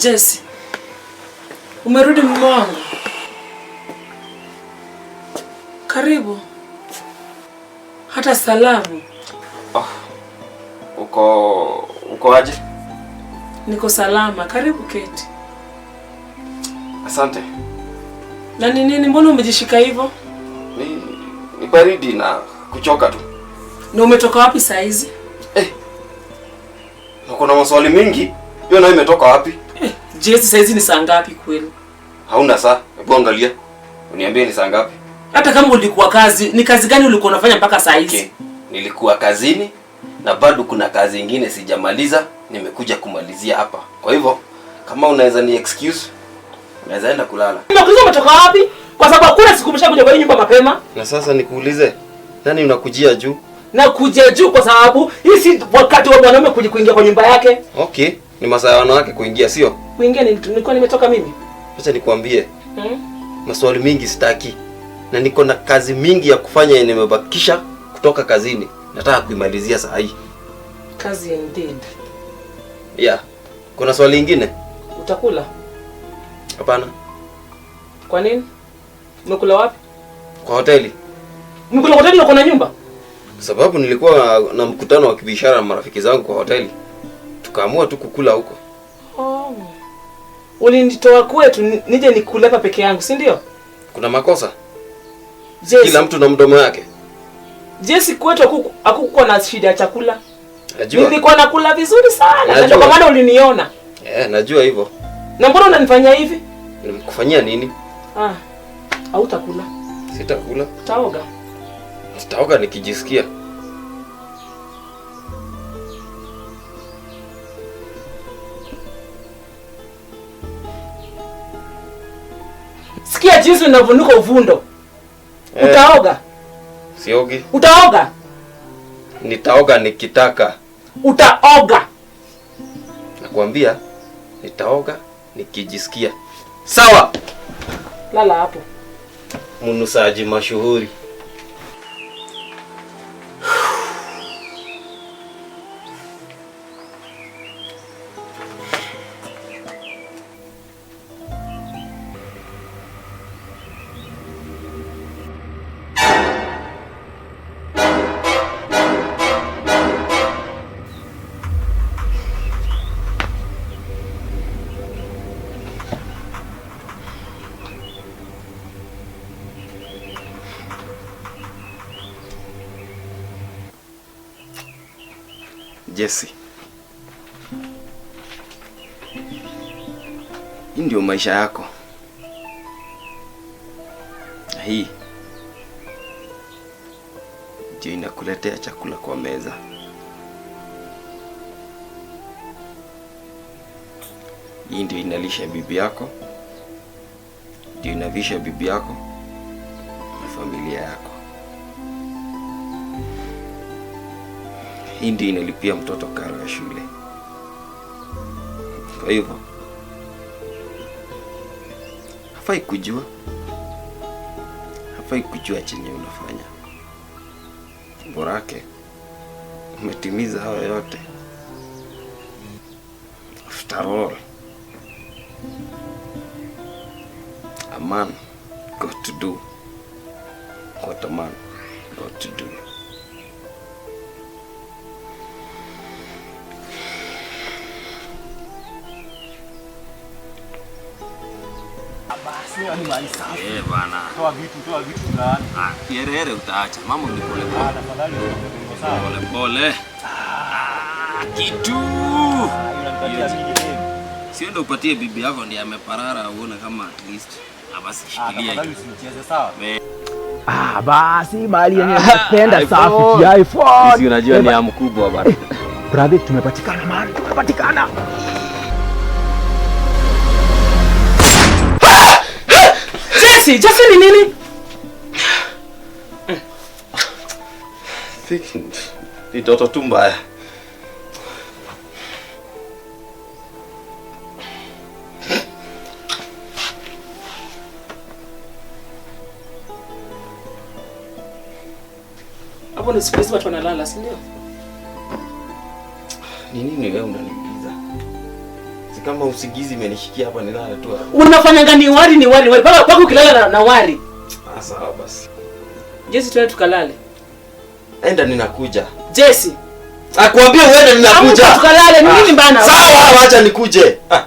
Jesse, umerudi mume wangu? Karibu. Hata salamu. Oh, uko aje? Niko salama. Karibu keti. Asante. Na ni nini, mbona umejishika hivyo? Ni baridi na kuchoka tu. Na umetoka wapi saa hizi? Na kuna maswali mingi. Hiyo nayo imetoka wapi? Jesse, saa hizi ni saa ngapi kweli? Hauna saa. Hebu angalia. Uniambie ni saa ngapi? Hata kama ulikuwa kazi, ni kazi gani ulikuwa unafanya mpaka saa hizi? Okay. Nilikuwa kazini na bado kuna kazi nyingine sijamaliza, nimekuja kumalizia hapa. Kwa hivyo, kama unaweza ni excuse, unaweza enda kulala. Nimekuuliza umetoka wapi? Kwa sababu hakuna siku umeshakuja kwa hii nyumba mapema. Na sasa nikuulize, nani unakujia juu? Na kujia juu kwa sababu hii si wakati wa mwanaume kuingia kwa nyumba yake. Okay, ni masaa ya wanawake kuingia, sio? Kuingia nilikuwa nimetoka mimi. Acha nikwambie. Maswali mingi sitaki. Na niko na kazi mingi ya kufanya yenye nimebakisha kutoka kazini. Nataka kuimalizia saa hii. Kazi indeed. Yeah. Kuna swali lingine? Utakula? Hapana. Kwa nini? Umekula wapi? Kwa hoteli. Umekula hoteli na kuna nyumba? Sababu nilikuwa na mkutano wa kibiashara na marafiki zangu kwa hoteli. Tukaamua tu kukula huko. Oh. Ulinitoa kwetu nije nikule hapa peke yangu, si ndio? Kuna makosa? Jesse. Kila mtu na mdomo yake. Jesse, kwetu hakukuwa na shida ya chakula. Najua. Nilikuwa nakula vizuri sana. Ndio kwa maana uliniona. Najua hivyo. Na mbona unanifanyia hivi? Nimekufanyia nini? Hautakula. Sitakula. Utaoga. Sitaoga nikijisikia. Sikia jinsi unavonuka uvundo. Utaoga? Siogi. Utaoga? Nitaoga nikitaka. Utaoga. Nakwambia nitaoga nikijisikia. Sawa. Lala hapo. Mnusaji mashuhuri. Jesse, hii ndio maisha yako. Na hii ndio inakuletea chakula kwa meza. Hii ndio inalisha bibi yako, ndio inavisha bibi yako na familia yako. Hii ndio inalipia mtoto karo ya shule. Kwa hivyo hafai kujua chenye unafanya. Borake umetimiza hayo yote. After all, a man got to do what a man got to do. Bana. Toa vitu ndani. Kierere utaacha. Mama ni pole pole. Tafadhali pole pole. Kitu. Sio ndio upatie bibi yako ndiye ameparara uone kama at least. Basi shikilia. Tafadhali usicheze sawa? Basi mali yenyewe napenda safi. iPhone. Sisi unajua ni mkubwa bana. Brother, tumepatikana mali, tumepatikana. Jesse ni nini? Ni toto tu mbaya. Hapo ni siku hizi watu wanalala, si ndio? Ni nini wewe unaniuliza? Kama usingizi imenishikia hapa nilale tu. Unafanya gani wari ni wari wari. Paka ukilala na wari. Ah, sawa basi. Jesse, twende tukalale. Enda ninakuja. Jesse. Akwambia uende ninakuja. Amka tukalale, ni nini bana? Sawa, acha nikuje. Ah.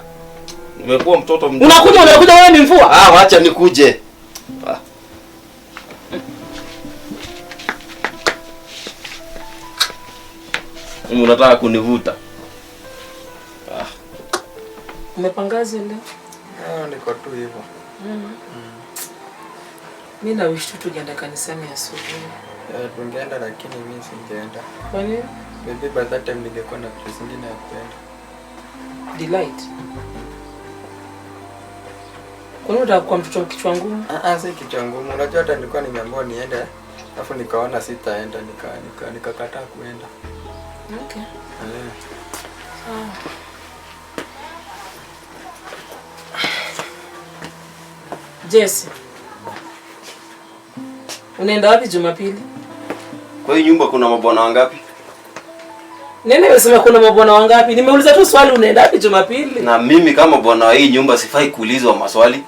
Nimekuwa mtoto mdogo. Unakuja wewe ni mvua? Ah, acha nikuje. Ah. Mimi unataka kunivuta. Ah. Umepangaje leo? Ah, niko tu hivyo. Mimi na wish tu tugeenda kanisani asubuhi. Tungeenda lakini mimi singeenda. Kwa nini? Maybe by that time ningekuwa na place nyingine ya kuenda. Delight. Kwa nini unataka kuwa mtoto kichwa ngumu? Si kichwa ngumu. Unajua hata nilikuwa nimeambiwa niende, alafu nikaona sitaenda, nikakataa kuenda. Okay. Jesse. Unaenda wapi Jumapili? Kwa hiyo nyumba kuna mabwana wangapi? Nene umesema kuna mabwana wangapi? Nimeuliza tu swali, unaenda wapi Jumapili? Na mimi kama bwana wa hii nyumba sifai kuulizwa maswali.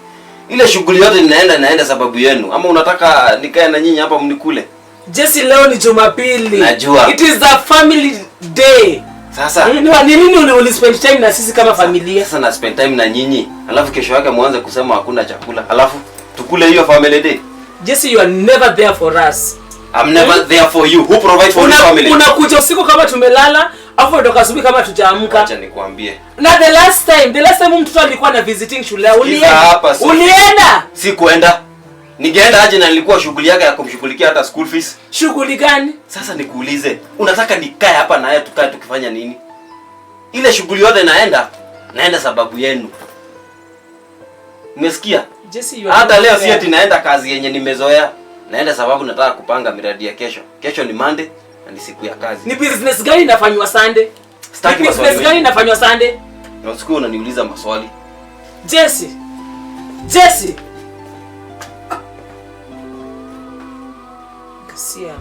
Ile shughuli yote ninaenda sababu yenu. Ama unataka nikae na nyinyi hapa mnikule? Jesse, leo ni Jumapili. Najua. It is a family day. Sasa ni nini uli spend time na sisi kama familia? Sasa na spend time na nyinyi. Alafu kesho yake muanze kusema hakuna chakula. Alafu tukule hiyo family day. Jesse, you are never there for us. I'm never there for you. Who provide for the family? Unakuja usiku kama tumelala, afu unatoka asubuhi kama tujaamka. Acha nikwambie. Na the last time mtoto alikuwa na visiting shule, ulienda? Ulienda? Sikuenda. Ningeenda aje na nilikuwa shughuli yake ya kumshughulikia hata school fees. Shughuli gani? Sasa nikuulize, unataka nikae hapa na yeye tukae tukifanya nini? Ile shughuli yote naenda sababu yenu. Umesikia? Jesse, you are hata leo si ati naenda kazi yenye nimezoea. Naenda sababu nataka kupanga miradi ya kesho. Kesho ni Monday na ni siku ya kazi. Ni business gani inafanywa Sunday? Sitaki Ni maswali. business gani inafanywa Sunday? Na usiku unaniuliza maswali. Jesse. Jesse. Kasia.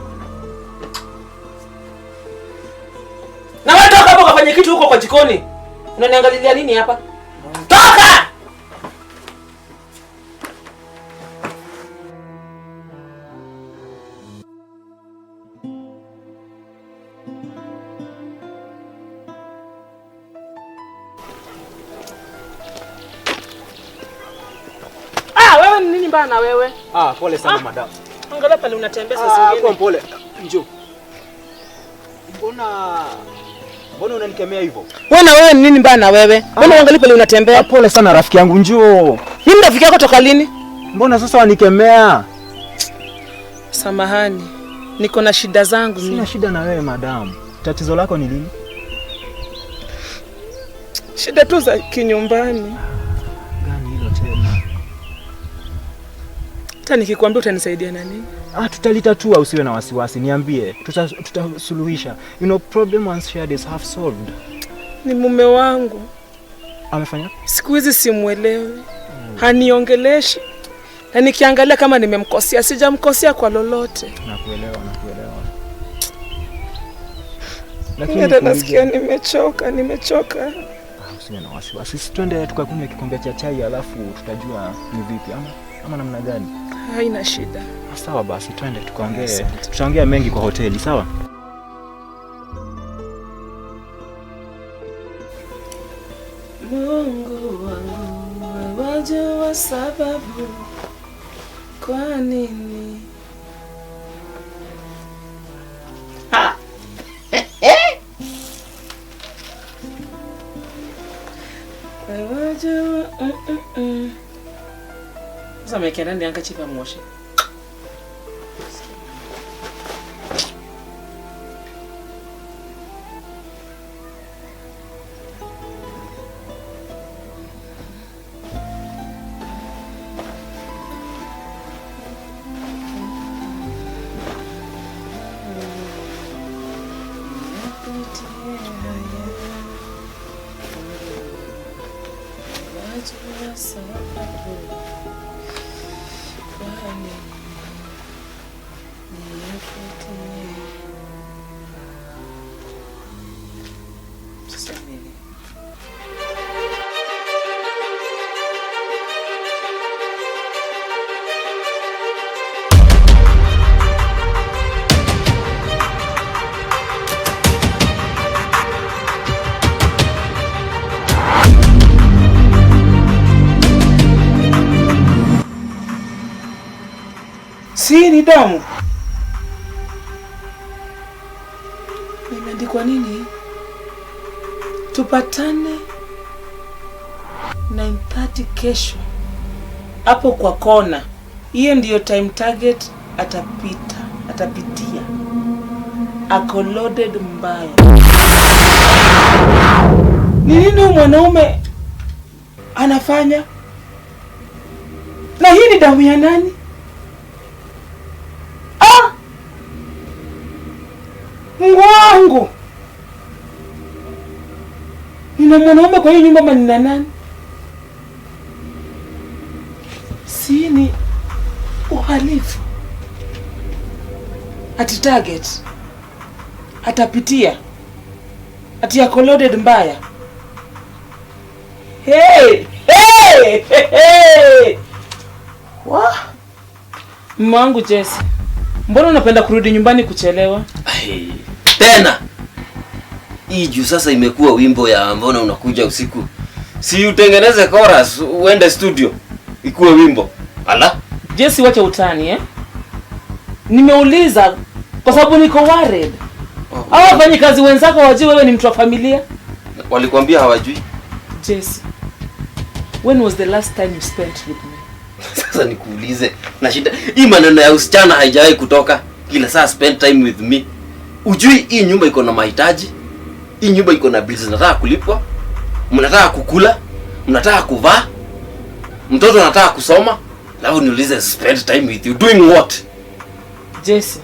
Na wewe toka hapo kafanye kitu huko kwa jikoni. Unaniangalilia nini hapa? Toka! Ah, wewe ni nini bana wewe? Ah, pole sana madam. Angalia pale unatembea sasa zingine. Ah, pole. Njoo. Mbona unanikemea hivyo? Wewe na wewe ni nini bana wewe? Mbona uangalia pale unatembea? Pole sana rafiki yangu, njoo. Mimi rafiki yako toka lini? Mbona sasa wanikemea? Samahani. Niko na shida zangu mimi. Sina shida na wewe madam. Tatizo lako ni nini? Shida tu za kinyumbani. Gani hilo tena? Hata nikikwambia utanisaidia na nini? Ah, tutalitatua, usiwe na wasiwasi, niambie. Tutasuluhisha. You know, problem once shared is half solved. Ni mume wangu. Amefanya? Siku hizi simuelewi. Haniongeleshi. Na nikiangalia kama nimemkosea, sijamkosea kwa lolote. Nakuelewa. Lakini hata nasikia nimechoka. Usiwe na wasiwasi. Sisi twende tukakunywe kikombe cha chai alafu tutajua ni vipi ama namna gani. Haina shida. Sawa basi, twende tukaongee. Tutaongea mengi kwa hoteli, sawa? Mungu wangu, wajua sababu kwa nini. Ha. Wajua Sasa mekenda ndi handkerchief amwoshe. Sasa nini? Si ni damu. Imeandikwa nini? Tupatane 9:30 kesho hapo kwa kona. Hiyo ndiyo time target atapitia. Ako loaded mbaya. Ni nini huyu mwanaume anafanya? Na hii ni damu ya nani? Ah! Mungu wangu! Nina mwanaume kwa hiyo nyumba ama nina nani? Si ni uhalifu. Ati target atapitia. Ati yako loaded mbaya. Hey! Hey! Hey! Hey! Wah! Mume wangu Jesse, mbona unapenda kurudi nyumbani kuchelewa? Hey, tena hii juu sasa imekuwa wimbo ya mbona unakuja usiku. Si utengeneze chorus uende studio ikuwe wimbo. Ala? Jesse, wacha utani eh? Nimeuliza kwa sababu niko worried. Hawa wafanyikazi wenzako wajui wewe ni mtu wa familia? Walikwambia hawajui? Jesse, when was the last time you spent with me? Sasa nikuulize, na shida hii maneno ya usichana haijawahi kutoka. Kila saa spend time with me. Ujui hii nyumba iko na mahitaji? Hii nyumba iko na bills zinataka kulipwa? Mnataka kukula? Mnataka kuvaa? Mtoto anataka kusoma? Alafu niulize spend time with you doing what? Jesse,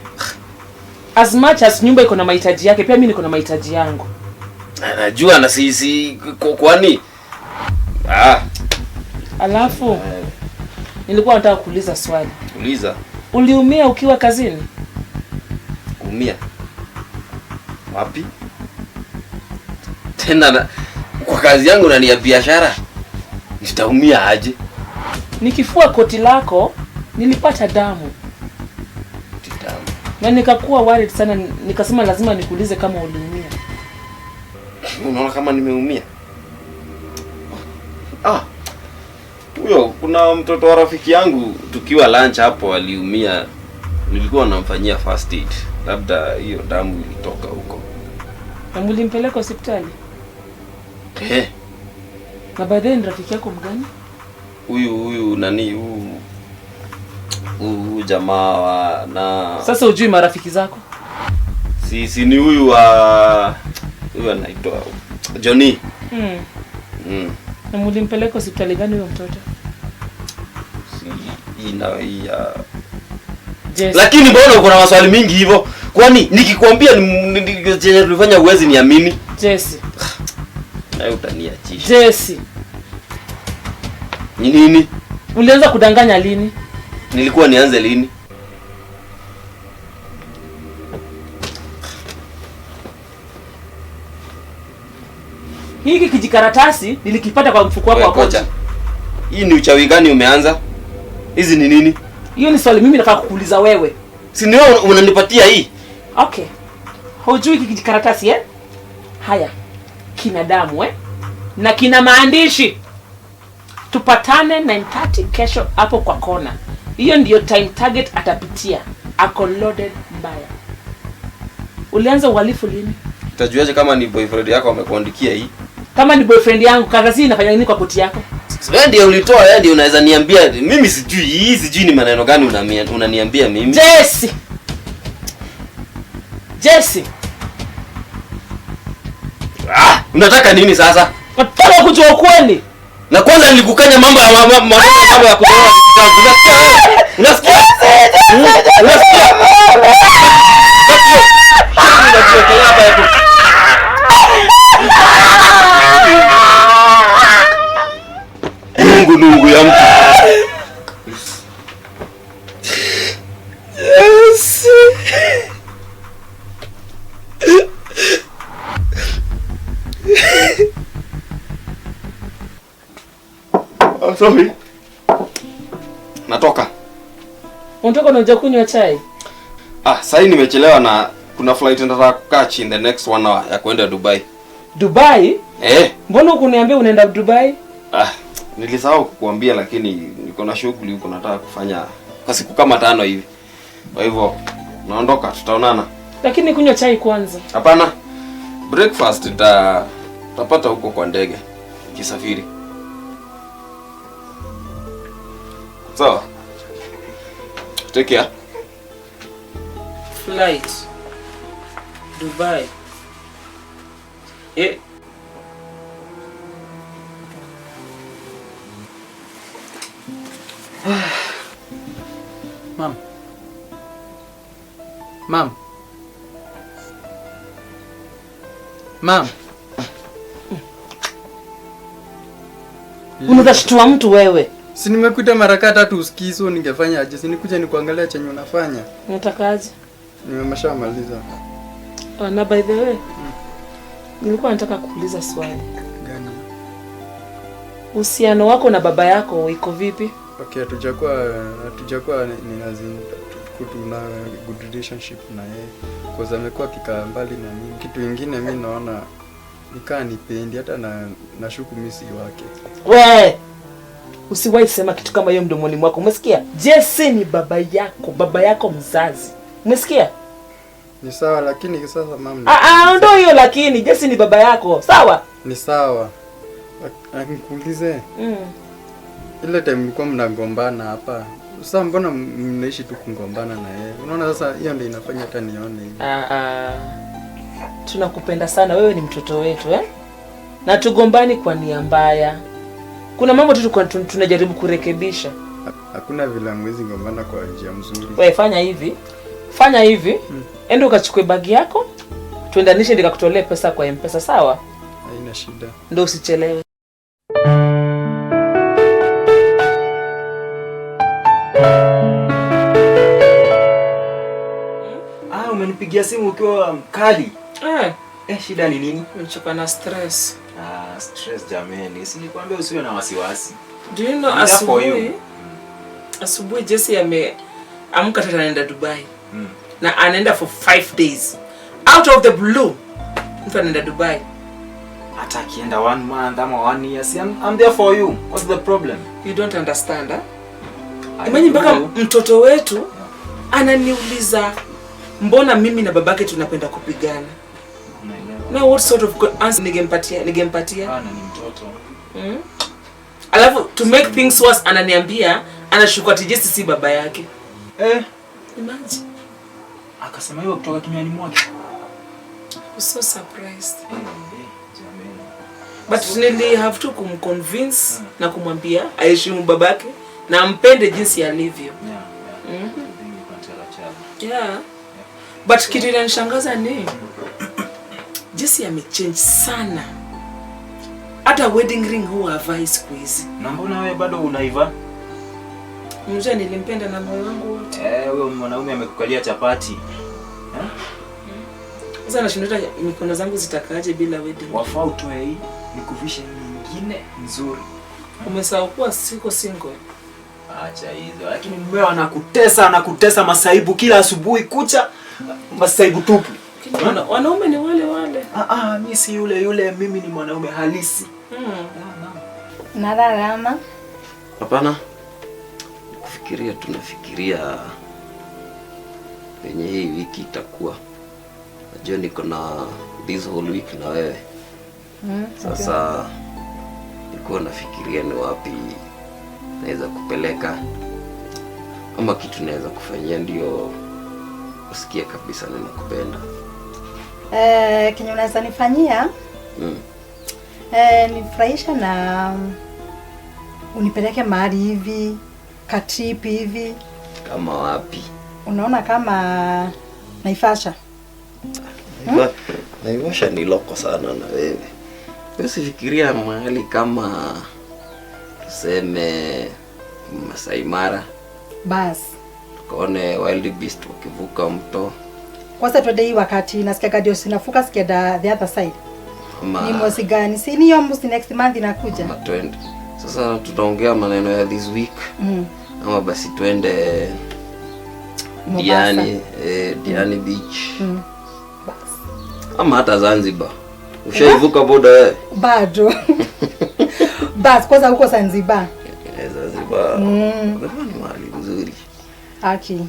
as much as nyumba iko na mahitaji yake, pia mimi niko na mahitaji yangu. Najua na sisi kwani Alafu nilikuwa nataka kuuliza swali. Uliza. Uliumia ukiwa kazini? Kuumia? Wapi? Tena kwa kazi yangu na ni ya biashara. Nitaumia aje? Nikifua koti lako nilipata damu. Damu. Na nikakuwa worried sana, nikasema lazima nikuulize kama uliumia. Unaona kama nimeumia? Huyo kuna mtoto wa rafiki yangu tukiwa lunch hapo aliumia. Nilikuwa namfanyia first aid. Labda hiyo damu ilitoka huko. Na mlimpeleka hospitali? Eh. Na by then rafiki yako mgani? Huyu nani huyu jamaa wa na. Sasa hujui marafiki zako? Si ni huyu wa huyu anaitwa Johnny. Na mlimpeleka hospitali gani huyo mtoto? Si ina ya. Lakini mbona uko na maswali mingi hivyo? Kwani nikikwambia chenye tulifanya huwezi niamini? Jesse. Na utaniachisha. Jesse. Ni nini? Ulianza kudanganya lini? Nilikuwa nianze lini? Hiki kijikaratasi nilikipata kwa mfuko wako wa kocha. Hii ni uchawi gani umeanza? Hizi ni nini? Hiyo ni swali mimi nataka kukuuliza wewe. Si ni wewe unanipatia hii? Okay. Hujui hiki kijikaratasi eh? Haya. Kina damu eh? Na kina maandishi. Tupatane 9:30 kesho hapo kwa kona. Hiyo ndiyo time target atapitia. Ako loaded mbaya. Ulianza uhalifu lini? Utajuaje kama ni boyfriend yako amekuandikia hii? Kama ni boyfriend yangu, karatasi hii inafanya nini kwa koti yako? Wewe ndiye ulitoa, wewe ndiye unaweza niambia. Mimi sijui hii, sijui ni maneno gani unaniambia mimi. Jesse. Jesse. Unataka nini sasa? Nataka kujua ukweli. Na kwanza nilikukanya mambo ya mambo ya kutoa. Unasikia? Unasikia? Mungu ya mtu. Yes. I'm sorry. Natoka. Unatoka unaanza kunywa chai? Sasa nimechelewa na kuna flight nataka kucatch in the next 1 hour ya kwenda Dubai. Dubai? Eh. Mbona hukuniambia unaenda Dubai? Nilisahau kukuambia lakini niko na shughuli huko nataka kufanya kwa siku kama 5 hivi. Kwa hivyo naondoka, tutaonana. Lakini kunywa chai kwanza. Hapana. Breakfast nitapata huko kwa ndege kisafiri. Sawa. Take care. Flight Dubai. Eh. Mom. Mom. Mom. Unashtua mtu wewe. Si nimekuita mara tatu usikii, so ningefanya aje? Si nikuja nikuangalia chenye unafanya. Unataka aje? Nimeshamaliza. Na by the way, nilikuwa nataka kuuliza swali. Gani? Uhusiano wako na baba yako iko vipi? Okay, hatujakuwa tuna good relationship na yeye. Kwa amekuwa akikaa mbali na mimi. Kitu kingine mimi naona nikaa nipendi hata na nashuku mimi si wake. We! Usiwahi sema kitu kama hiyo mdomoni mwako. Umesikia? Jesse ni baba yako, baba yako mzazi. Umesikia? Ni sawa, lakini sasa mama. Ndio hiyo, lakini Jesse ni baba yako. Sawa? Ni sawa. Nikuulize. Ile time mlikuwa mnagombana hapa. Sasa mbona mnaishi tu kugombana na yeye? Unaona sasa hiyo ndio inafanya hata nione hivi. Tunakupenda sana, wewe ni mtoto wetu eh? Na tugombani kwa nia mbaya. Kuna mambo tu tunajaribu kurekebisha. Hakuna vile mwezi gombana kwa njia mzuri. Wewe fanya hivi. Fanya hivi. Enda ukachukue bagi yako. Tuendanishe nikakutolee pesa kwa M-Pesa, sawa? Haina shida. Ndio usichelewe. Umenipigia simu ukiwa mkali. Shida ni nini? Nimechoka na stress. Stress jameni. Si nilikwambia usiwe na wasiwasi. Do you know asubuhi Jesse ameamka tata anaenda Dubai. Na anaenda for 5 days. Out of the blue. Mtu anaenda Dubai. Hata akienda 1 month ama 1 year, see, I'm there for you. What's the problem? You don't understand, huh? Imagine mpaka mtoto wetu ananiuliza mbona mimi na babake tunapenda kupigana. Now what sort of answer ningempatia? Ana ni mtoto. Alafu to make things worse ananiambia anashuka ati Jesse si baba yake. Imagine. Akasema hiyo kutoka kinywani mwake. I was so surprised. Jamani. But nili have to kumconvince na kumwambia aheshimu babake na ampende jinsi alivyo. Yeah. But kitu inanishangaza ni Jesse amechange sana. Hata wedding ring huwa havai siku hizi. Na mbona wewe bado unaiva? Mzee nilimpenda na moyo wangu wote. Huyo mwanaume amekukalia chapati. Sasa nashinda mikono zangu zitakaaje bila wedding. Wafaa utoe hii nikuvishe nyingine nzuri. Umesahau kuwa siko single. Acha hizo. Lakini mmeo anakutesa masaibu kila asubuhi kucha, masaibu tupu. Wanaume ni wale wale. Mimi si yule yule, mimi ni mwanaume halisi. Nalala. Hapana. Kufikiria tunafikiria penye hii wiki itakuwa. Najua niko na this whole week na wewe. Sasa niko nafikiria ni wapi naweza kupeleka ama kitu naweza kufanyia ndio usikie kabisa ninakupenda. Kenye unaweza nifanyia? Nifurahisha na unipeleke mahali hivi, katrip hivi. Kama wapi? Unaona kama Naivasha. Naivasha ni loko sana na wewe. Usifikiria mahali kama tuseme Masai Mara. Bas. Tukaone wild beast wakivuka mto. Kwanza twende hii wakati nasikia gadio sinafuka sikia the other side. Ni mwezi gani? Si ni almost next month inakuja. Ama twende. Sasa tutaongea maneno ya this week. Ama basi twende Diani, Diani Beach. Bas. Ama hata Zanzibar. Ushaivuka boda wewe? Bado. Bas kwanza huko Zanzibar. Zanzibar. Ni mahali nzuri. Aki.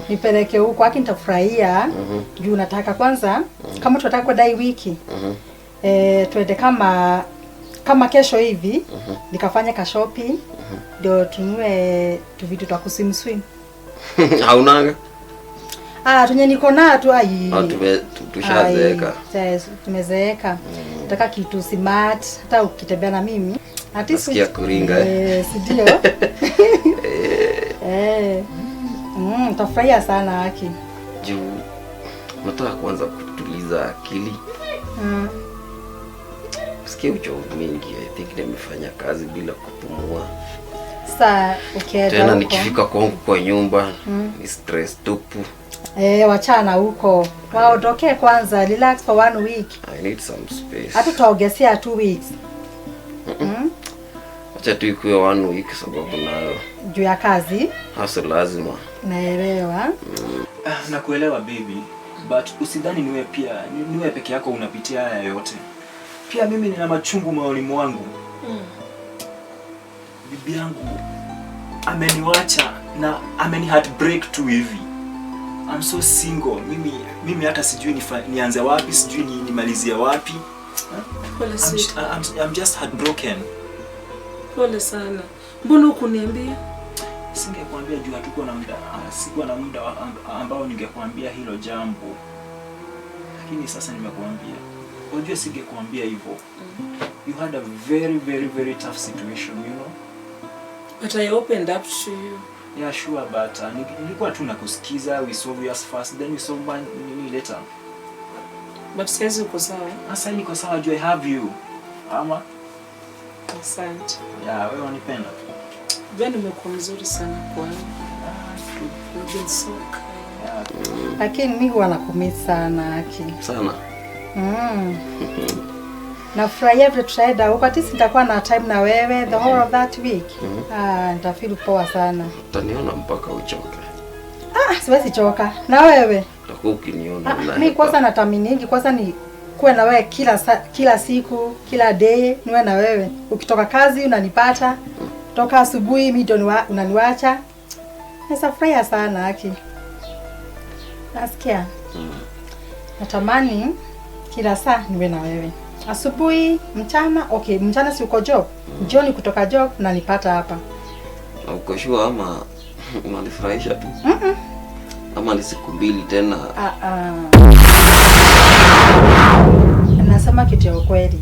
Nipeleke huko haki nitafurahia. Juu nataka kwanza kama tunataka kwenda hii wiki. Tuende kama kesho hivi nikafanya ka shopping ndio tununue tu vitu twa kuswim. Haunanga? Tunye niko na tu ai. Tushazeeka. Tumezeeka. Nataka kitu smart hata ukitembea na mimi. Nasikia kuringa eh. Si ndio? Nitafurahia sana haki. Juu nataka kwanza kutuliza akili. Sikia uchovu mingi. I think nimefanya kazi bila kupumua. Sasa ukienda tena huko nikifika kwangu kwa nyumba ni stress tupu. Wachana huko. Waondoke kwanza, relax for 1 week. I need some space. Hata tutaongezea 2 weeks. Acha tu ikuwe 1 week sababu nayo juu ya kazi. Hasa lazima. Naelewa. Nakuelewa baby, but usidhani niwe pia niwe peke yako unapitia haya yote. Pia mimi nina machungu moyoni mwangu. Bibi yangu ameniwacha na ameni heartbreak tu hivi. I'm so single. Mimi hata sijui nianze wapi, sijui nimalizie wapi. Pole sana. I'm just heartbroken. Pole sana. Mbona hukuniambia? Singekuambia juu hatukuwa na muda. Sikuwa na muda ambao ningekuambia hilo jambo. Lakini sasa nimekuambia. Unajua singekuambia hivyo. You had a very very very tough situation, you know. But I opened up to you. Yeah, sure, but nilikuwa tu nakusikiza, we solve yours first, then we solve mine later. But sasa uko sawa? Sasa niko sawa juu I have you. Ama? Asante. Yeah, wewe unanipenda. Ben, umekuwa mzuri sana kwangu. You've been so kind. Yeah. Lakini mimi huwa nakumiss sana haki. Sana. Nafurahia vile tutaenda huko, at least nitakuwa na time na wewe the whole of that week. Nitafeel poa sana. Utaniona mpaka uchoke. Siwezi choka. Na wewe? Utakuwa ukiniona. Mimi kwanza nataminingi kwanza ni kuwe na wewe kila siku, kila day niwe na wewe. Ukitoka kazi unanipata. Toka asubuhi mimi ndio unaniacha. Nafurahia sana haki. Nasikia. Natamani kila saa niwe na wewe. Asubuhi, mchana, okay, mchana si uko job. Jioni kutoka job na nipata hapa. Na uko sure ama unanifurahisha tu? Ama ni siku mbili tena? Nasema kitu ya ukweli.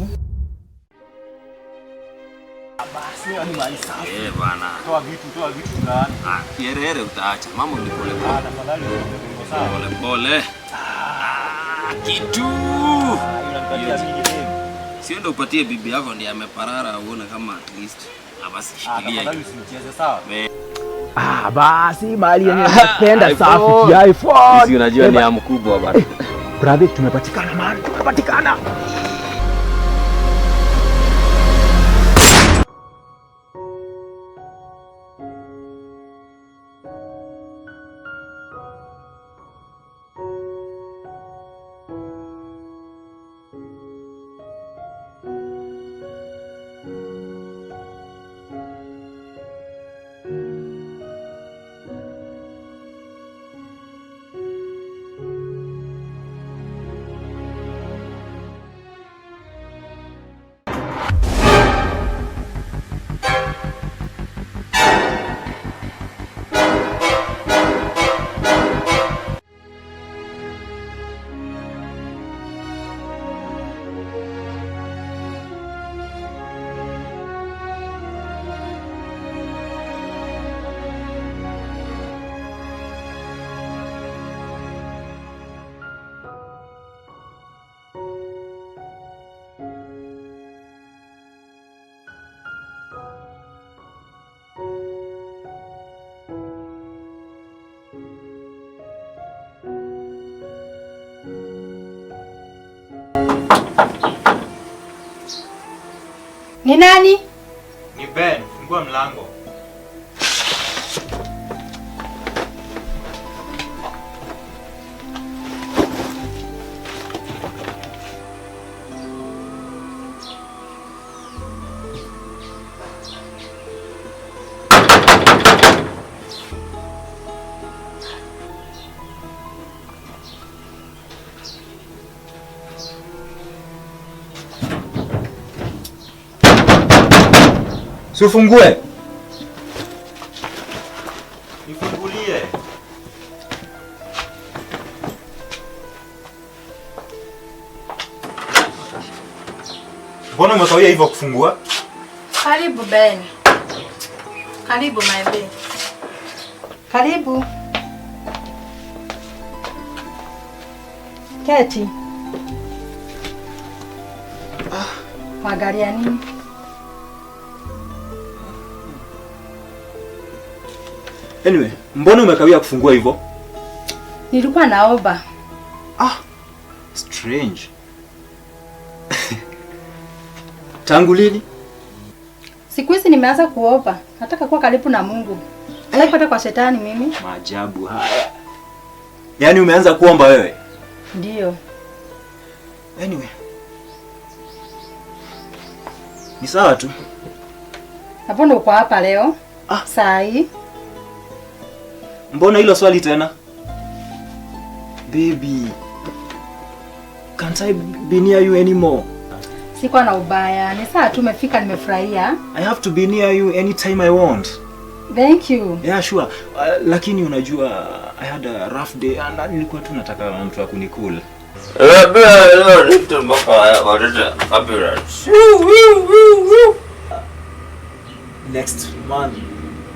Basi ni mali safi. Bana. Toa vitu ndani. Kierere utaacha. Mama ni pole pole. Tafadhali uko sawa. Pole pole. Kitu. Unanipatia mimi nini? Sio ndio upatie bibi yako ndiye ameparara uone kama at least. Basi shikilia. Tafadhali usinicheze sawa? Basi mali yenyewe napenda safi ya iPhone. Sisi unajua ni ya mkubwa bana. Brother, tumepatikana man, tumepatikana. Ni nani? Ni Ben, fungua mlango. Si ufungue. Nifungulie. Mbona umekawia hivyo kufungua? Karibu Ben. Karibu my baby. Karibu. Keti. Wagalia nini? Anyway, mbona umekawia kufungua hivyo? Nilikuwa naomba. Strange. Tangu lini? Siku hizi nimeanza kuomba. Nataka kuwa karibu na Mungu. Sitaki kwenda kwa shetani mimi. Maajabu haya. Yaani umeanza kuomba wewe? Ndio. Anyway. Ni sawa tu. Na mbona uko hapa leo? Saa hii? Mbona hilo swali tena? Baby, can't I be near you anymore? Sikuwa na ubaya. Ni saa tu umefika, nimefurahia. I have to be near you anytime I want. Thank you. Yeah, sure. Lakini unajua I had a rough day and nilikuwa tu nataka mtu wa kunicool. Next month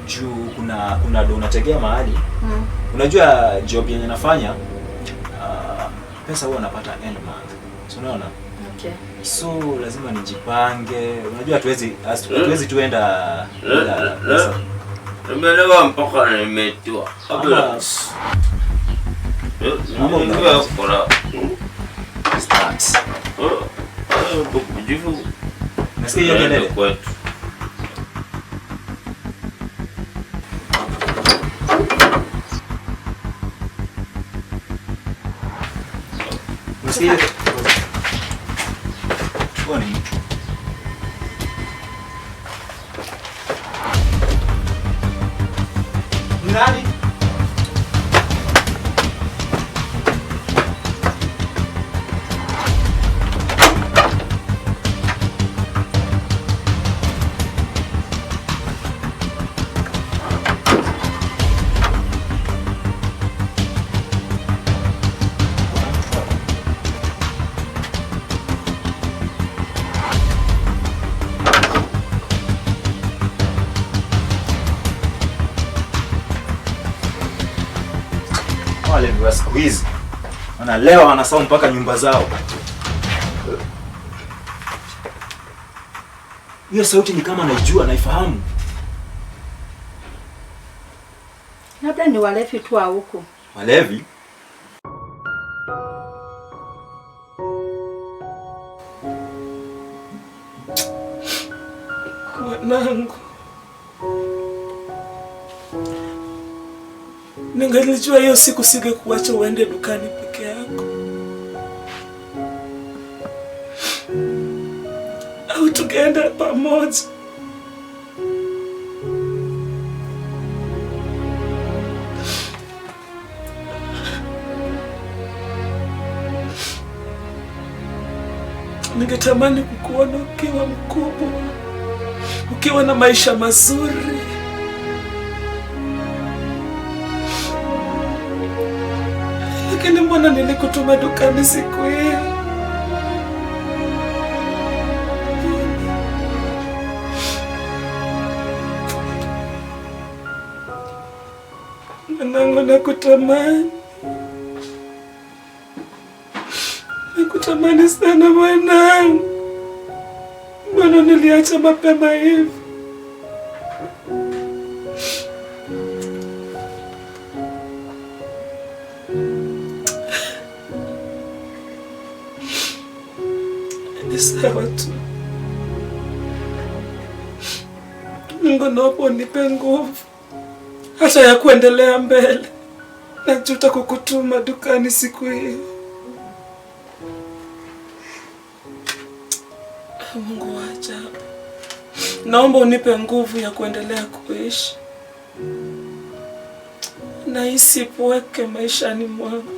juu kuna do unategea mahali. Unajua job yenye nafanya, pesa huwa napata end month. So unaona? Okay. So lazima nijipange. Unajua hatuwezi tuenda bila pesa. Nimelewa mpaka nimetua. Ama start. Nasikia hiyo kelele. Nasikia hiyo. Huo ni mtu. Nani? Wale wa siku hizi wanalewa, wanasahau mpaka nyumba zao. Hiyo sauti ni kama naijua, naifahamu. Labda ni walevi tu wa huku. Walevi? Mwanangu, ningelijua hiyo siku singekuacha uende dukani peke yako, au tukaenda pamoja. Ningetamani kukuona ukiwa mkubwa, ukiwa na maisha mazuri. Lakini mbona nilikutuma dukani siku hiyo? Mwanangu, nakutamani. Nakutamani sana mwanangu. Mbona niliacha mapema hivi? Ni sawa tu. Mungu naomba unipe nguvu hata ya kuendelea mbele. Najuta kukutuma dukani siku hiyo. Mungu wa ajabu, naomba unipe nguvu ya kuendelea kuishi na isipweke maishani mwangu.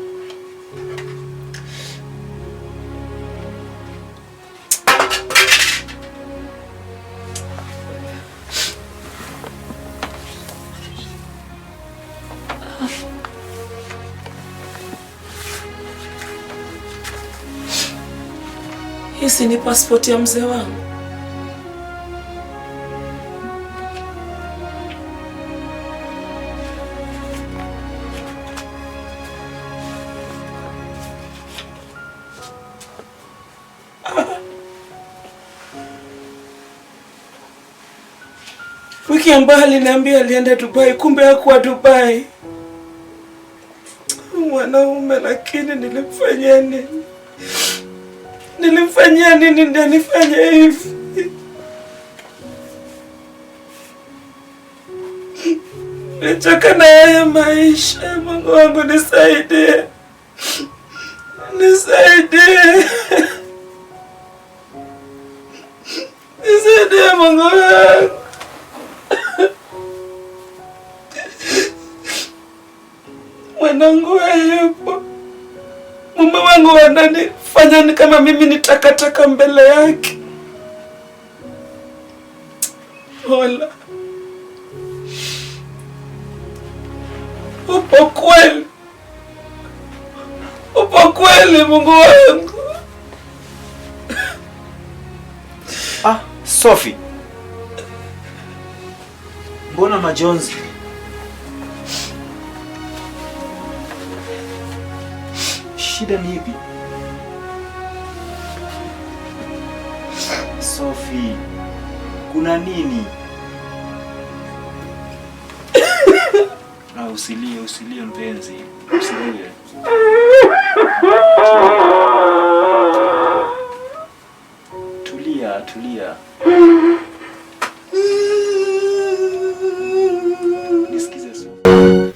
Hii ni passport ya mzee wangu. Wiki ambayo aliniambia alienda Dubai, kumbe hakuwa Dubai. Mwanaume, lakini nilimfanyia nini? Nilimfanyia nini ndio nifanye hivi? Nimechoka na haya maisha. Mungu wangu nisaidie. Nisaidie. Nisaidie Mungu wangu. Mwanangu hayupo. Mume wangu ananifanya ni kama mimi ni takataka mbele yake. Mola, upo kweli? Upo kweli Mungu wangu? Ah, Sophie. Mbona majonzi? Shida ni ipi? Sophie, kuna nini? Ah, usilie, usilie mpenzi. Usilie. Tulia, tulia. Nisikize Sophie.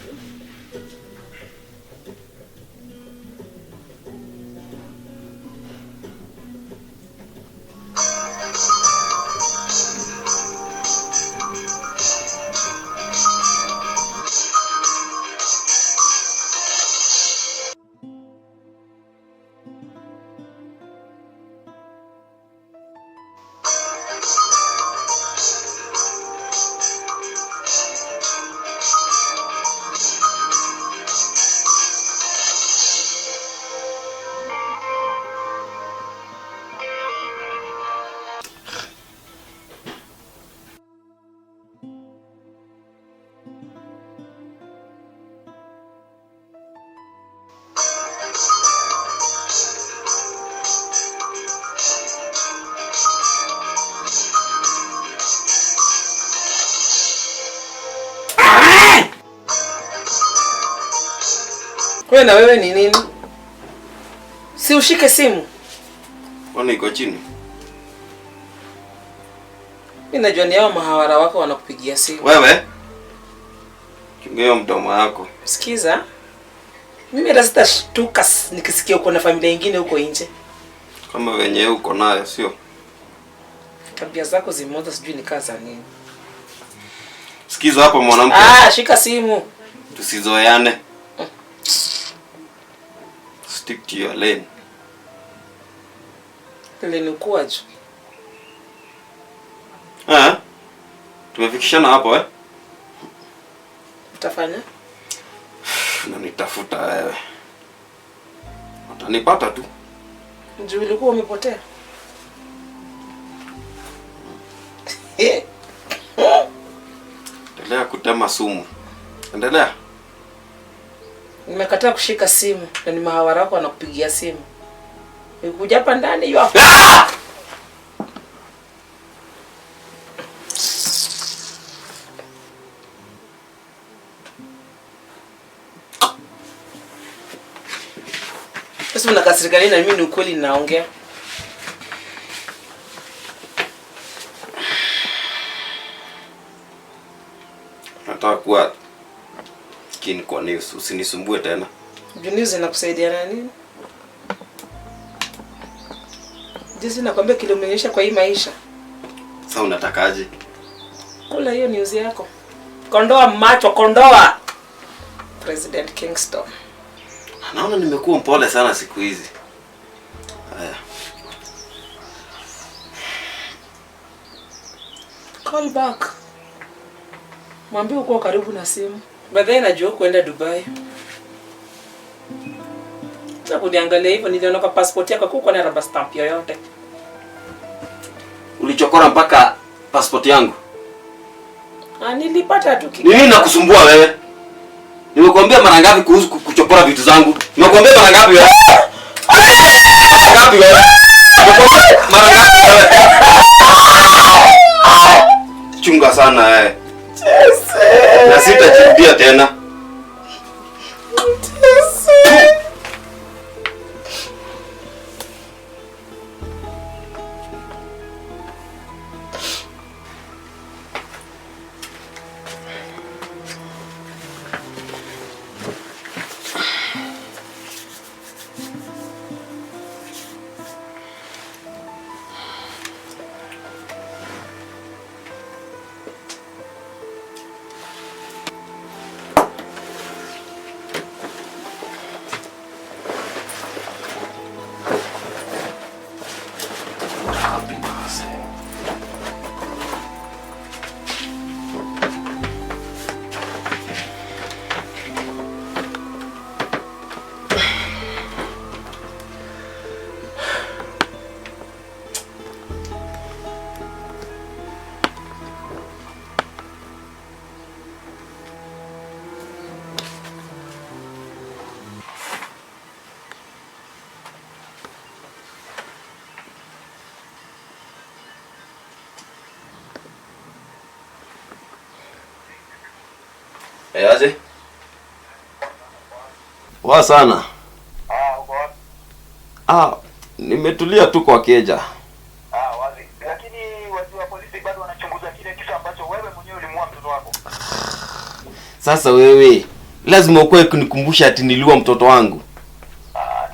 Wewe na wewe ni nini? Si ushike simu. Kwani iko chini? Mimi najua ni hao mahawara wako wanakupigia simu. Wewe? Chunga hiyo mdomo wako. Sikiza. Mimi hata sitashtuka nikisikia uko na familia nyingine huko nje. Kama wenyewe uko nayo, sio? Tabia zako zimoza, sijui ni kaza nini. Sikiza hapo mwanamke. Ah, shika simu. Tusizoeane. Stick to your lane. Lane ukuaje? Eh? Tumefikishana hapo eh? Utafanya? Na nitafuta wewe. Utanipata tu. Njoo ulikuwa umepotea. Endelea kutema sumu. Endelea. Nimekataa kushika simu na ni mahawara wako wanakupigia simu. Nikuja hapa ndani hiyo. Ah! Sasa unakasirika nini na mimi ni ukweli ninaongea? Nataka kuwa keen kwa news, usinisumbue tena. News inakusaidia na nini? Jinsi nakwambia kile umeonyesha kwa hii maisha. Sasa unatakaje? Kula hiyo news yako. Kondoa macho, kondoa. President Kingston. Naona nimekuwa mpole sana siku hizi. Haya. Call back. Mwambie uko karibu na simu. Baadaye najua kuenda Dubai. Sasa kuniangalia hivyo niliona kwa passport yako huko na rubber stamp yoyote. Umechokora mpaka passport yangu. Ah, nilipata tu Ni nini nakusumbua wewe? Nimekuambia mara ngapi kuhusu kuchokora vitu zangu? Nimekuambia mara ngapi wewe? Mara ngapi wewe? Nimekuambia mara ngapi wewe? Chunga sana wewe. Na sitajirudia tena. Aje? Poa sana. Uko wapi? Nimetulia tu kwa keja. Wazi. Lakini watu wa polisi bado wanachunguza kile kisa ambacho wewe mwenyewe ulimuua mtoto wako. Sasa wewe lazima ukoe kunikumbusha ati niliua mtoto wangu.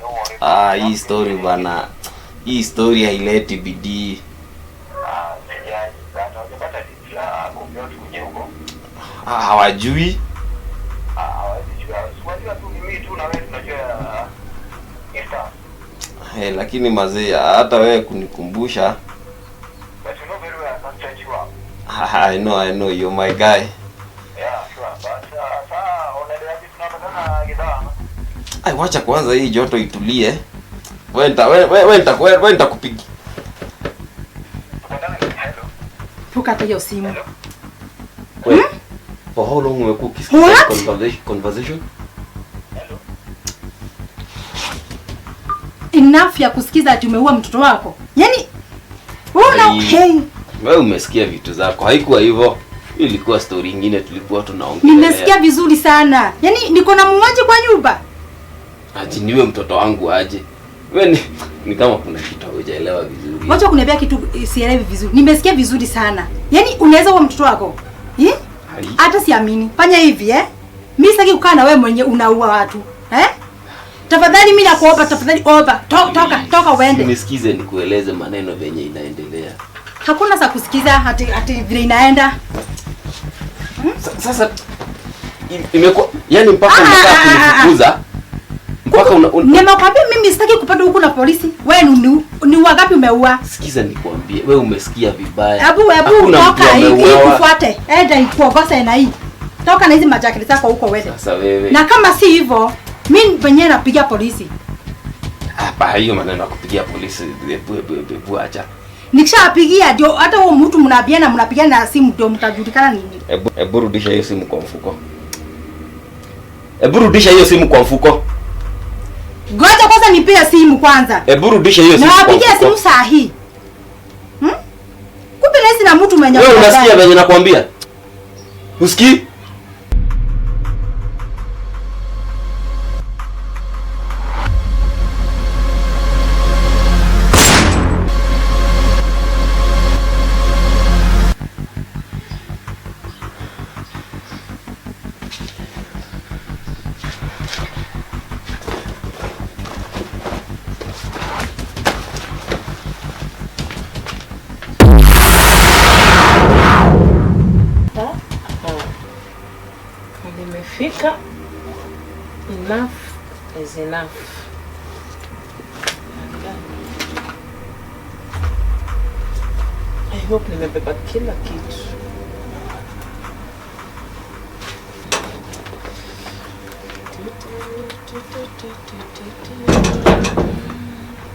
Don't worry. Hii story bana. Hii story haileti bidii. Sijali. Sasa hujapata jinsi ya kuongea tukuje huko. Hawajui. Hey, lakini mazee hata wewe kunikumbusha. But you know very well I can't set you up. I know you're my guy. Yeah, sure. But sasa unaendelea vipi tunapatana gidaa? Ai, wacha kwanza hii joto itulie. Wewe nitakupigia. Tukate hiyo simu. Wait. For how long umekuwa ukisikia conversation? Enough ya kusikiza ati umeua mtoto wako. Yaani wewe hey. Wewe umesikia vitu zako. Haikuwa hivyo. Ilikuwa story nyingine tulikuwa tunaongelea. Nimesikia vizuri sana. Yaani niko na muuaji kwa nyumba. Ati niwe mtoto wangu aje. Wewe ni kama kuna kitu hujaelewa vizuri. Wacha kuniambia kitu sielewi vizuri. Nimesikia vizuri sana. Yaani unaweza uwa mtoto wako? Eh? Hata siamini. Fanya hivi eh? Mimi sitaki kukaa na wewe mwenye unaua watu. Eh? Tafadhali mimi nakuomba, tafadhali omba. Toka uende. Nisikize nikueleze maneno venye inaendelea. Hakuna sa kusikiza hati vile inaenda. Sasa imekuwa yani mpaka unataka kunifukuza. Mpaka nimekwambia mimi sitaki kupata huku na polisi. Wewe ni wangapi umeua? Sikiza nikwambie, wewe umesikia vibaya. Hebu toka hivi kufuate. Enda ikuogose na hii. Toka na hizi majaketi zako huko uende. Sasa wewe. Na kama si hivyo, mimi mwenyewe napigia polisi. Hapa hiyo maneno ya kupigia polisi, hebu acha. Nikishapigia ndio hata huo mtu mnabiana mnapigana na simu ndio mtajulikana nini. Hebu rudisha hiyo simu kwa mfuko. Hebu rudisha hiyo simu kwa mfuko. Ngoja kwanza nipige simu kwanza. Hebu rudisha hiyo simu. Nawapigia simu saa hii. Kumbe nasi na mtu mwenye. Wewe unasikia venye nakwambia? Usikii? Nimefika. Enough is enough. I hope nimebeba kila kitu.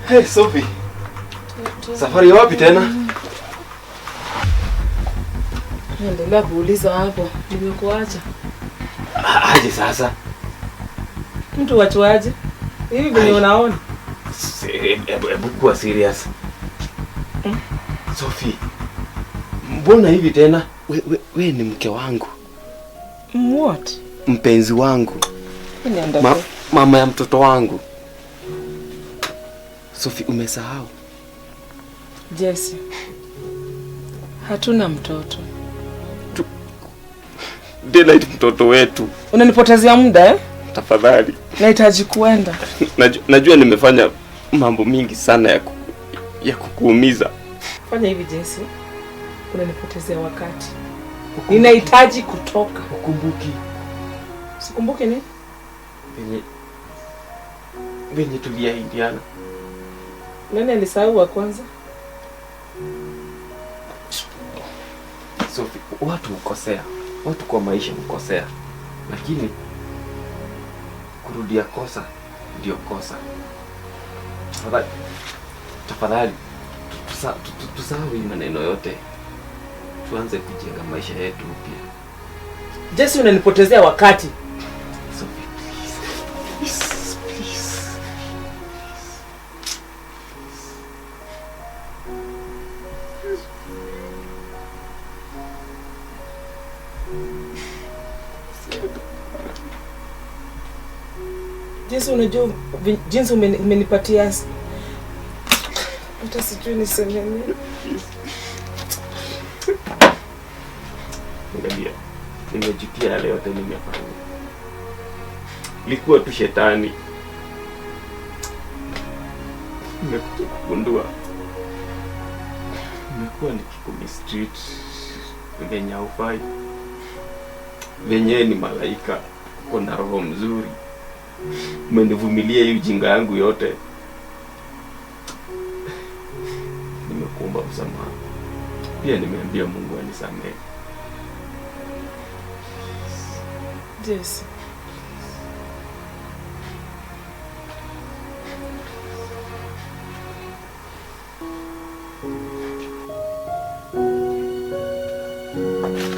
Hey Sophie. Safari wapi tena? Endelea kuuliza hapo. Nimekuacha. Aje sasa? Mtu wachuaje? Hivi venye unaona? Hebu kuwa serious. Sophie, mbona hivi tena? We ni mke wangu. What? Mpenzi wangu. Mama ya mtoto wangu. Sophie, umesahau? Jesse, hatuna mtoto. Daylight mtoto wetu. Unanipotezea muda eh? Tafadhali. Nahitaji kuenda. Najua nimefanya mambo mingi sana ya kukuumiza. Fanya hivi Jesse. Unanipotezea wakati. Ninahitaji kutoka. Ukumbuki. Sikumbuki nini? Venye tuliahidiana. Nani alisahau wa kwanza? Sophie, watu hukosea. Watu kwa maisha hukosea. Lakini kurudia kosa ndio kosa. Tafadhali tusahau hii maneno yote. Tuanze kujenga maisha yetu upya. Jesse, unanipotezea wakati. Sophie, please. Please. Jesse, unajua jinsi umenipatia, hata sijui niseme nini. Angalia, nimejutia yale yote nimefanya. Ilikuwa tu shetani. Nimekuja kugundua nimekuwa nikikumistreat venye haufai. Venye ni malaika, uko na roho mzuri. Umenivumilia hii ujinga yangu yote. Nimekuomba msamaha. Pia nimeambia Mungu anisamehe. Jesse.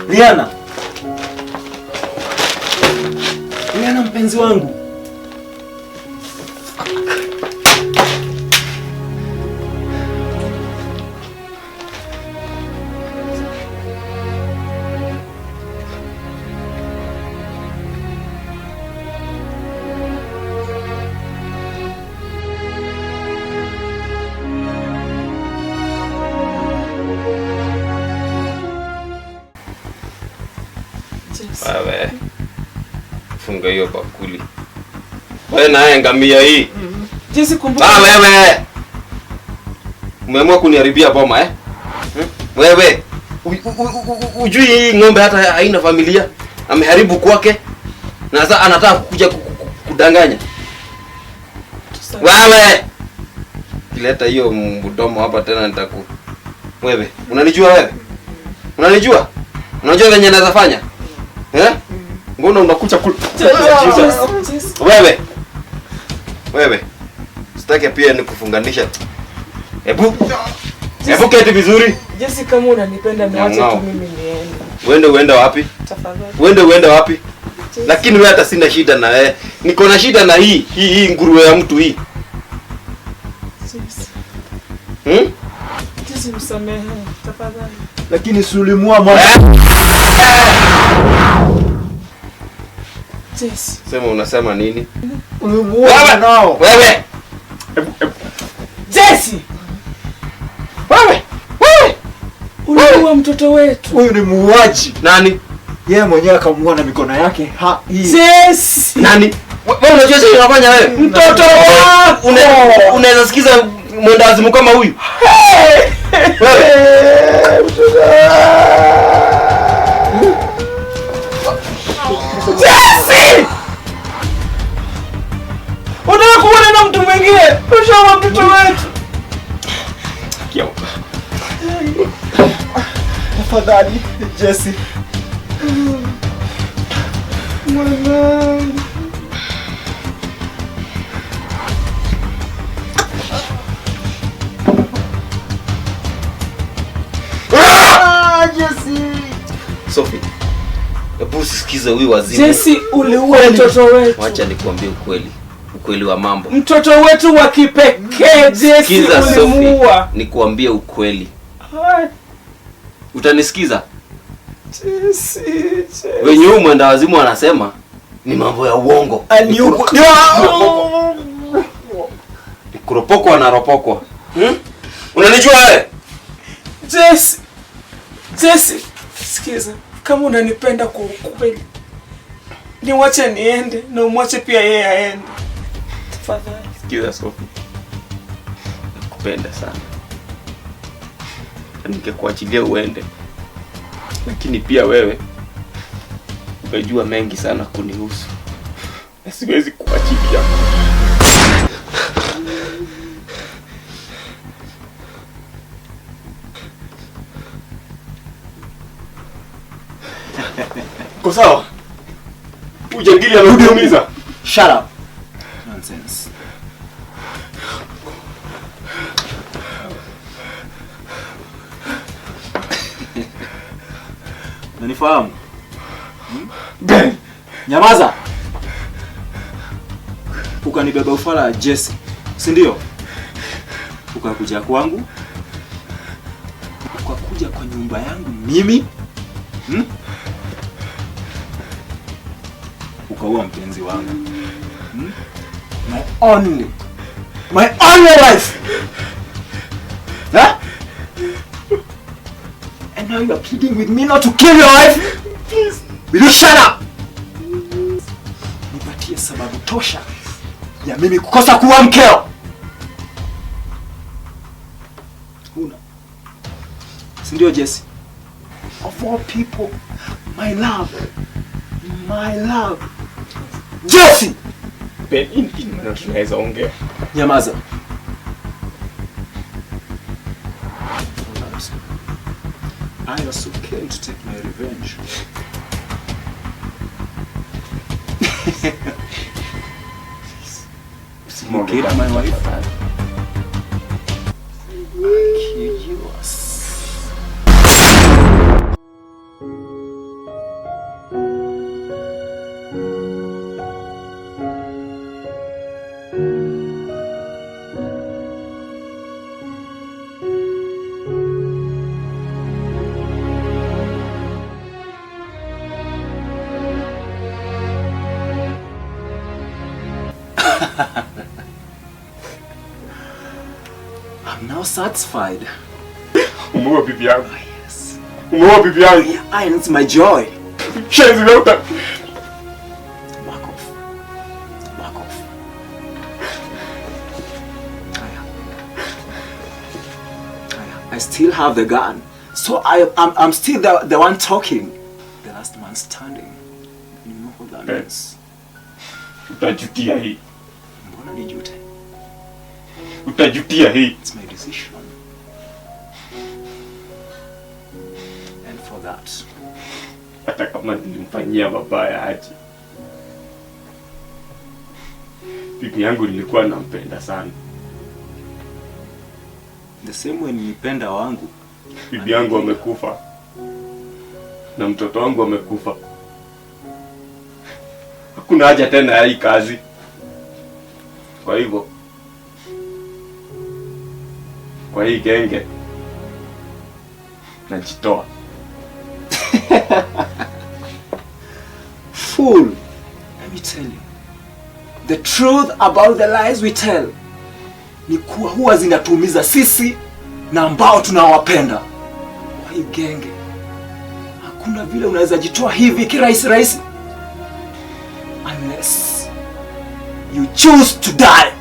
Liana. Liana mpenzi wangu. Wewe, funga hiyo bakuli. Wewe naye ngamia hii. Jesse, kumbuka. Wewe. Umeamua kuniharibia boma eh? Wewe, ujui hii ng'ombe hata haina familia. Ameharibu kwake. Na sasa anataka kukuja kudanganya. Wewe. Kileta hiyo mdomo hapa tena nitaku. Wewe, unanijua wewe? Unanijua? Unajua venye naweza fanya? Eh? Mbona unakucha Wewe. Wewe. Sitaki pia nikufunganisha. Hebu keti vizuri. Jesse, kama unanipenda niache tu mimi niende. Uende uende wapi? Tafadhali. Uende uende wapi? Lakini wewe hata sina shida na wewe. Niko na shida na hii nguruwe ya mtu hii. Jesse. Jesse, msamehe tafadhali. Lakini sulimua mwana. Jesse. Sema unasema nini? Ulimuua mwanao. Wewe. Jesse. Wewe. Wewe. Uliua mtoto wetu. Huyu ni muuaji. Nani? Yeye mwenyewe akamuua na mikono yake. Ha, hii. Jesse. Nani? Wewe unajua sasa unafanya wewe? Mtoto wako. Unaweza sikiza mwendawazimu kama huyu? Wewe. Jesse! Unataka kuona na mtu mwingine? Ushaua mtoto wetu. Tafadhali, Jesse. Mwanangu. Ah, Jesse. Usisikize huyu wazimu. Jesse, uliua mtoto wetu. Wacha nikuambie ukweli. Ukweli wa mambo. Mtoto wetu wa kipekee Jesse ulimuua. Nikuambie ukweli. Utanisikiza? Jesse. Wenye huyu mwenda wazimu anasema ni mambo ya uongo. Ni kuropokwa na ropokwa. Unanijua wewe? Jesse. Jesse, sikiza. Kama unanipenda kwa ukweli, niwache niende na umwache pia yeye aende. Tafadhali. Sikiza Sophie. Nakupenda sana. Ningekuachilia uende. Lakini pia wewe umejua mengi sana kunihusu. Na siwezi kuachilia. Kwa sawa? Ujangili amekuumiza. Shut up. Nonsense. Unanifahamu? Ben, nyamaza. Ukanibeba ufala ya Jesse, si ndio? Ukakuja kwangu. Ukakuja kwa nyumba yangu mimi. Ukaua mpenzi wangu. My only wife. Huh? And now you are pleading with me not to kill your wife? Please. Will you shut up? Nipatie sababu tosha ya mimi kukosa kuwa mkeo. Huna. Si ndio Jesse? Of all people, my love. My love. Jesse! Ben, hii maneno tunaweza ongea. Nyamaza. I also came to take my revenge. You killed my wife. I killed yours. I'm now satisfied. Umeua bibi yangu. Yes. Umeua bibi yangu. And it's my joy. Shenzi wewe. Back off. Back off. I still have the gun. So I'm still the one talking. The last man standing. You know what that means. Utajutia hii. Mbona nijute? Utajutia hii. It's my decision. And for that, hata kama nilimfanyia mabaya aje, bibi yangu nilikuwa nampenda sana. The same way nilipenda wangu. Bibi yangu amekufa na mtoto wangu amekufa. Hakuna haja tena ya hii kazi. Kwa hivyo, kwa hii genge najitoa. Fool, let me tell you the truth about the lies we tell ni kuwa huwa zinatuumiza sisi na ambao tunawapenda. Kwa hii genge hakuna vile unaweza jitoa hivi kirahisi rahisi unless you choose to die.